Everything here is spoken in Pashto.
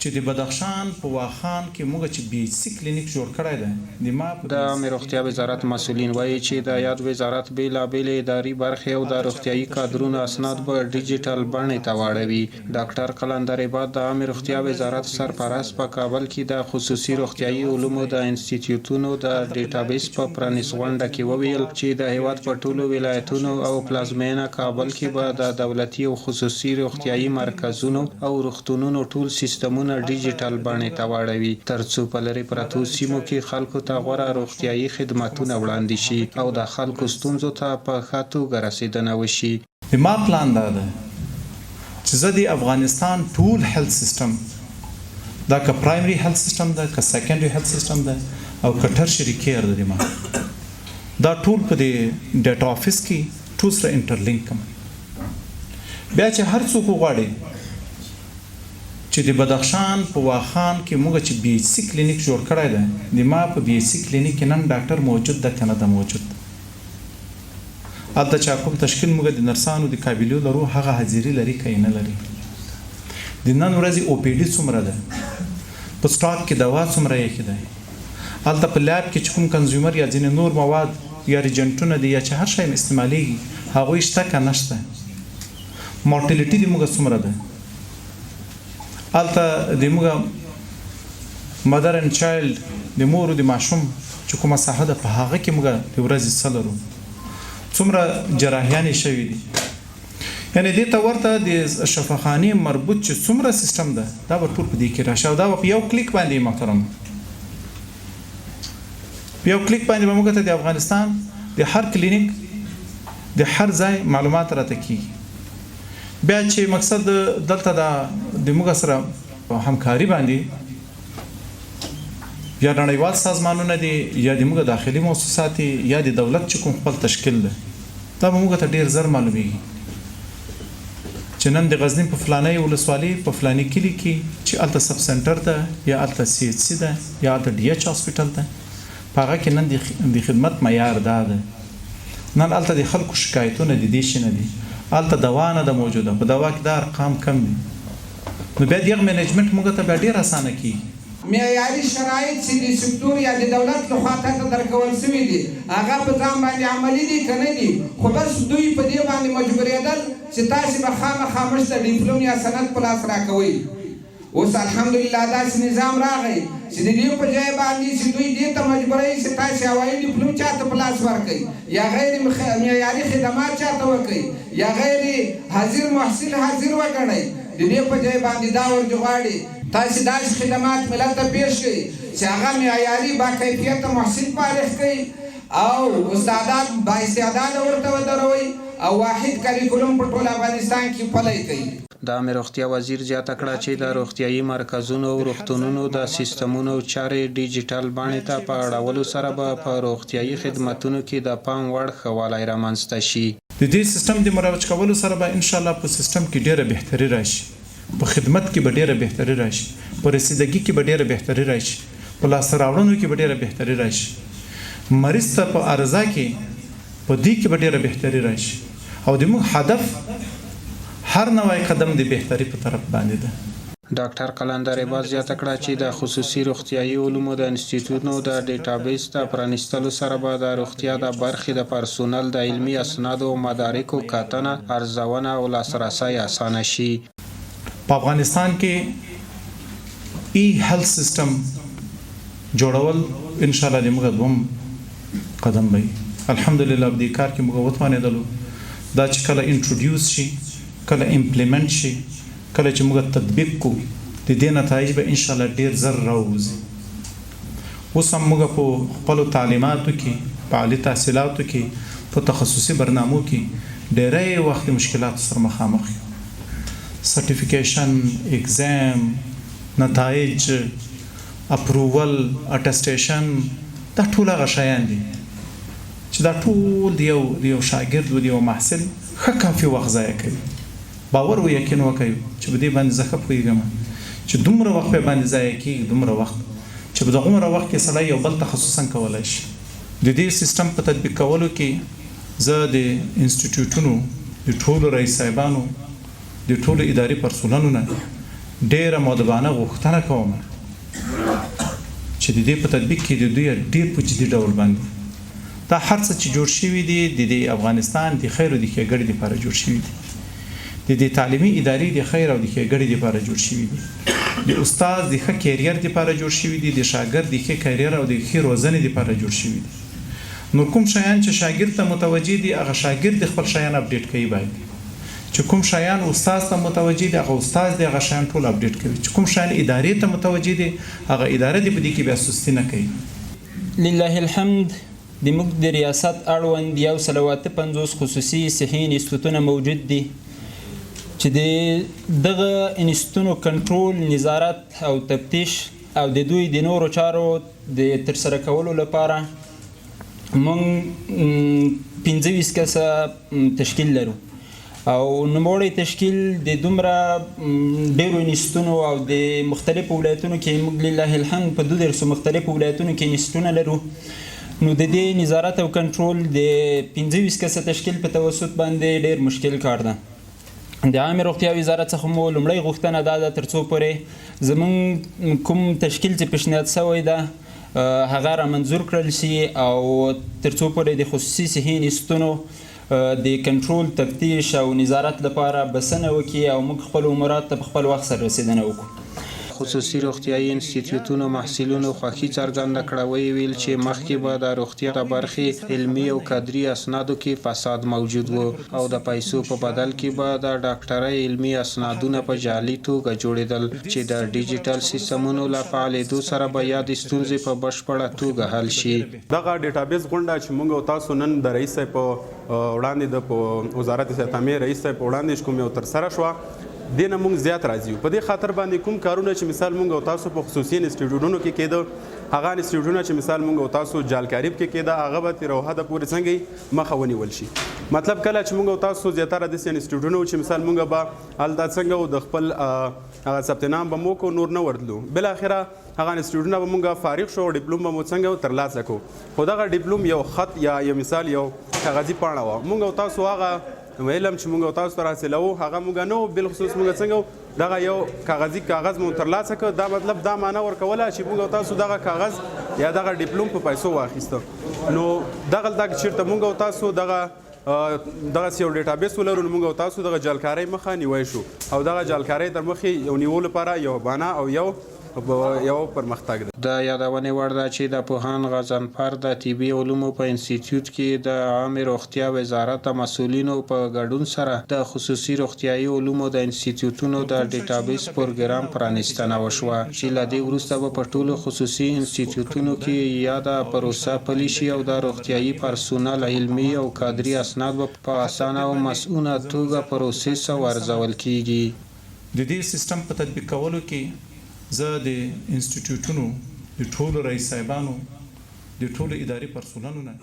چې د بدخشان په واخان کې موږ چې بي ایچ سي کلینیک جوړ کړی دی، د ما په د بي ایچ عامې سي روغتیا کلینیک کې وزارت ډاکټر مسؤلین موجود وايي دی. چې د یاد وزارت بېلابېلې اداري برخې او د هلته چې روغتیايي کوم تشکیل کادرونو موږ د اسناد نرسانو به د قابلې ډیجیټل لرو، بڼې هغه ته حاضري واړوي. لري که نه لري. ډاکټر قلندر عباد د عامې د روغتیا نن ورځې وزارت او پي ډي څومره سرپرست ده؟ په کابل کې د په خصوصي سټاک کې روغتیايي دوا علومو څومره د ایښې ده؟ انستیتیوتونو د هلته په لیب ډیټابیس کې چې په کوم کنزیومر یا پرانیستغونډه ځینې کې نور وویل مواد چې د یا هېواد په ریجنټونه ټولو دي یا چې هر ولایتونو شی او استعمالیږي، پلازمېنه هغوی کابل کې شته به که د نشته؟ دولتي او خصوصي روغتیايي مورټلټي د موږ مرکزونو څومره ده؟ او روغتونونو ټول سیستمونه هلته ډیجیټل د بڼې موږ ته واړوي ترڅو په لرې پرتو مدر اینډ سیمو چایلډ کې خلکو د ته مور او غوره د ماشوم روغتیايي چې کومه خدمتونه ساحه ده، وړاندې په شي هغه کې او موږ د د خلکو ورځې څه ستونزو لرو؟ ته په ښه توګه رسېدنه وشي. د ما پلان دا ده چې زه د افغانستان ټول هیلت سیستم، دا که پرایمري هیلت سیستم ده، که سیکنډري هیلت سیستم ده او که ټرشري کیر ده، د ما دا ټول په دې ډیټا افیس کې ټول سره انټرلینک کم. بیا چې هر څوک وغواړي چې د بدخشان په واخان کې موږ چې بي ایچ سي کلینیک جوړ کړی دی، د ما په بي ایچ سي کلینیک کې نن ډاکټر موجود ده که نه ده موجود، هلته چې کوم تشکیل موږ د نرسانو د قابلیو لرو، هغه حاضري لري که یې نه لري، د نن ورځې او پي ډي څومره ده، په سټاک کې دوا څومره ایښې ده، هلته په لیب کې چې کوم کنزیومر یا ځینې نور مواد یا ریجنټونه دي یا چې هر شی استعمالیږي، هغوی شته که نشته، مورټلیټي د موږ څومره ده، هلته د موږ مدر اینډ چایلډ، د مور او د ماشوم چې کومه ساحه ده، په هغه کې موږ د ورځې څه لرو، څومره جراحیانې شوې دي. یعنی دې ته ورته د شفاخانې مربوط چې څومره سیستم ده، دا به ټول په دې کې راشي او دا به په یو کلیک باندې، محترم، په یو کلیک باندې به موږ ته د افغانستان د هر کلینیک د هر ځای معلومات راته کیږي. بیا چې مقصد دلته دا د موږ سره همکاري باندې یا نړیوال سازمانونه دي یا د موږ داخلي موسسات دي یا د دولت چې کوم خپل تشکیل ده، دا به موږ ته ډیر زر معلومیږي چې نن د غزني په فلاني ولسوالي په فلاني کلي کې چې هلته سب سنټر ده یا هلته سي ایچ سي ده یا هلته ډي ایچ هاسپیټل ده، په هغه کې نن د خدمت معیار دا ده، نن هلته د خلکو شکایتونه د دې شي نه دي، هلته دوا نه ده موجوده، په دوا کې دا ارقام کم دي، نو بیا دغه منیجمنټ موږ ته بیا ډیر اسانه کیږي. معیاري شرایط چې د سکتور یا د دولت له خوا تاته درکول شوي دي، هغه په ځان باندې عملي دي که نه دي؟ خو بس دوی په دې باندې مجبورېدل چې تاسې به خامخا موږ ته ډیپلوم یا سند په لاس راکوئ. اوس الحمدلله داسې نظام راغی چې د دې په ځای باندې چې دوی دې ته مجبوروي چې تاسې هوایي ډیپلوم چاته په لاس ورکړئ یا غیر معیاري خدمات چاته وکړئ یا غیر حاضر محصل حاضر وګڼئ، د دې په ځای باندې دا ورځې غواړي تاسې داسې خدمات ملت ته پېش کړئ چې هغه معیاري باکیفیته محصل فارغ کړئ او استادان بااستعداده ورته ودروئ او واحد کریکولوم په ټول افغانستان کې پلی کړئ. د عامې روغتیا وزیر زیاته د کړه هر چې د کلینیک روغتیايي مرکزونو او د هر ځای روغتونونو د معلومات راته سیستمونو کیږي. چارې ډیجیټل بیا بڼې ته چې په مقصد اړولو سره دلته به دا په د روغتیايي موږ سره خدمتونو کې د پام وړ ښه والی رامنځته شي. د دې سیستم د مروج کولو سره به ان شاءالله په سیستم کې ډېره بهتري راشي، په خدمت کې به ډېره بهتري راشي، په رسیدګي کې به ډېره بهتري راشي، په لاسته راوړنو کې به ډېره بهتري راشي، مریض ته په عرضه کې په دې کې به ډېره بهتري راشي او د موږ هدف هر نوی قدم د بهتري په طرف باندې ده. ډاکټر قلندر چې نن عباس د زیاته غزني په کړه چې د فلانۍ خصوصي ولسوالۍ په روغتیايي فلاني کلي علومو کې د چې هلته انستیتیوتونو سب د سنټر ده ډیټابیس د یا هلته سي پرانیستلو ایچ سي سره ده به د یا هلته روغتیا ډي د ایچ برخې هاسپیټل د ده، پرسونل د په هغه علمي کې نن اسنادو او د خدمت مدارکو معیار دا کتنه، ده، ارزونه او نن هلته لاسرسی د خلکو اسانه شي. په افغانستان کې ای هیلث سیستم جوړول ان شاء الله د موږ دوم قدم به وي. الحمدلله په دې کار کې موږ وتوانېدلو. دا چې کله انټروډیوس شي، کله امپلیمنټ شي، کله چې موږ تطبیق کو، د دې نتایج به ان شاء الله ډیر زر راووځي. اوس هم موږ په خپلو تعلیماتو کې، په عالي تحصیلاتو کې، په تخصصي برنامو کې ډیری وخت د مشکلاتو سره مخامخ یو. سرټیفیکیشن، اګزام، نتایج، اپروول، اټسټیشن، دا ټول هغه شیان دي چې دا ټول د یو شاګرد و د یو محصل ښه کافي وخت ضایع کوي. باور و یقین وکړئ چې په دې باندې زه ښه پوهېږم چې دومره وخت په باندې ضایع کېږي، دومره وخت چې په دغومره وخت کې سړی یو بل تخصص هم کولای شي. د دې سیستم په تطبیق کولو کې زه د انسټیټیوټونو د ټولو رئیس صاحبانو، د ټولو اداري پرسونلو نه ډېره مؤدبانه غوښتنه کوم چې د دې په تطبیق کې د دوی ډېر په جدي ډول باندې دا هر څه چې جوړ شوي دي د دې افغانستان د خیر او د ښېګړې لپاره جوړ شوي دي، د دې تعلیمي ادارې د خیر او د ښېګړې لپاره جوړ شوي دي، د استاد د ښه کیریر لپاره جوړ شوي دي، د شاګرد د ښه کیریر او د ښې روزنې لپاره جوړ شوي دي. نو کوم شیان چې شاګرد ته متوجه دي هغه شاګرد د خپل شیان اپډیټ کوي، باید چې کوم شیان استاد ته متوجه دي هغه استاد دې هغه شیان ټول اپډیټ کوي، چې کوم شیان ادارې ته متوجه دي هغه اداره دې په دې کې بیا سستي نه کوي. لله الحمد د موږ د ریاست اړوند 158 خصوصي صحي انستیتوتونه موجود دي چې د دغه انستیتوتونو کنټرول، نظارت او تفتیش او د دوی د نورو چارو د ترسره کولو لپاره موږ 25 کسه تشکیل لرو او نوموړی تشکیل د دومره ډېرو انستیتوتونو او د مختلفو ولایتونو کې موږ لله الحمد په 32 مختلفو ولایتونو کې انستیتوتونه لرو. نو د دې نظارت او کنټرول د 25 کسه تشکیل په توسط باندې ډېر مشکل کار ده. د عامې روغتیا وزارت څخه مو لومړۍ غوښتنه دا ده ترڅو پورې زمونږ کوم تشکیل چې پیشنهاد شوی ده هغه را منظور کړل شي او ترڅو پورې د خصوصي صحي انستیتوتونو د کنټرول، تفتیش او نظارت لپاره بسنه وکړي او موږ خپل امورات ته په خپل وخت سره رسیدنه وکړو. خصوصي روغتیايي انستیتیوتونو محصلینو خوښي څرګنده کړه، ویې ویل چې مخکې به د روغتیا د برخې علمي او کدري اسنادو کې فساد موجود و او د پیسو په بدل کې به د ډاکټرۍ علمي اسنادونه په جعلي توګه جوړېدل چې د ډیجیټل سیستمونو له فعالېدو سره به یادې ستونزې په بشپړه توګه حل شي. دغه ډیټابیس غونډه چې موږ او تاسو نن د رئیس صاحب په وړاندې د وزارت صحت عامې رئیس صاحب په وړاندې کوم یو ترسره شوه، دې نه موږ زیات راضي یو. په دې خاطر باندې کوم کارونه چې مثال موږ او تاسو په خصوصي انسټیټیوټونو کې کېده، هغه انسټیټیوټونه چې مثال موږ او تاسو جالکاریب کې کېده، هغه به تر یو حده پورې څنګه مخه ونیول شي. مطلب کله چې موږ او تاسو زیاتره داسې انسټیټیوټونه وو چې مثال موږ به هلته څنګه و د خپل هغه ثبت نام به مو وکړو، نور نه ورتلو، بالاخره هغه انسټیټیوټونه به موږ فارغ شو او ډیپلوم به مو څنګه ترلاسه کړو. خو دغه ډیپلوم یو خط یا یو مثال یو کاغذي پاڼه وه. موږ او تاسو هغه علم چې موږ او تاسو ته حاصلوو هغه موږ نه و، بالخصوص موږ څنګه دغه یو کاغذي کاغذ مو ترلاسه کړ. دا مطلب دا معنا ورکوله چې موږ او تاسو دغه کاغذ یا دغه ډیپلوم په پیسو واخیسته. نو دغلته که چېرته موږ او تاسو دغه دغسې یو ډیټابیس ولرو، نو موږ او تاسو دغه جعلکارۍ مخه نیوی شو او دغه جعلکارۍ تر مخې یو نیولو لپاره یو بانه او یو پرمختګ دی. د یادونې وړ ده چې د پوهاند غضنفر د طبي علومو په انستیتیوت کې د عامې روغتیا وزارت د مسؤلینو په ګډون سره د خصوصي روغتیايي علومو د انستیتیوتونو د ډیټابیس پروګرام پرانیستنه وشوه چې له دې وروسته به په ټولو خصوصي انستیتیوتونو کې یاده پروسه پلي شي او د روغتیايي پرسونل علمي او کادري اسناد به په اسانه او مصئونه توګه پروسس او ارزول کېږي. د دې سیستم په تطبیق کولو کې زه د انسټیټیوټونو د ټولو رئیس صاحبانو، د ټولو اداري پرسونلو نه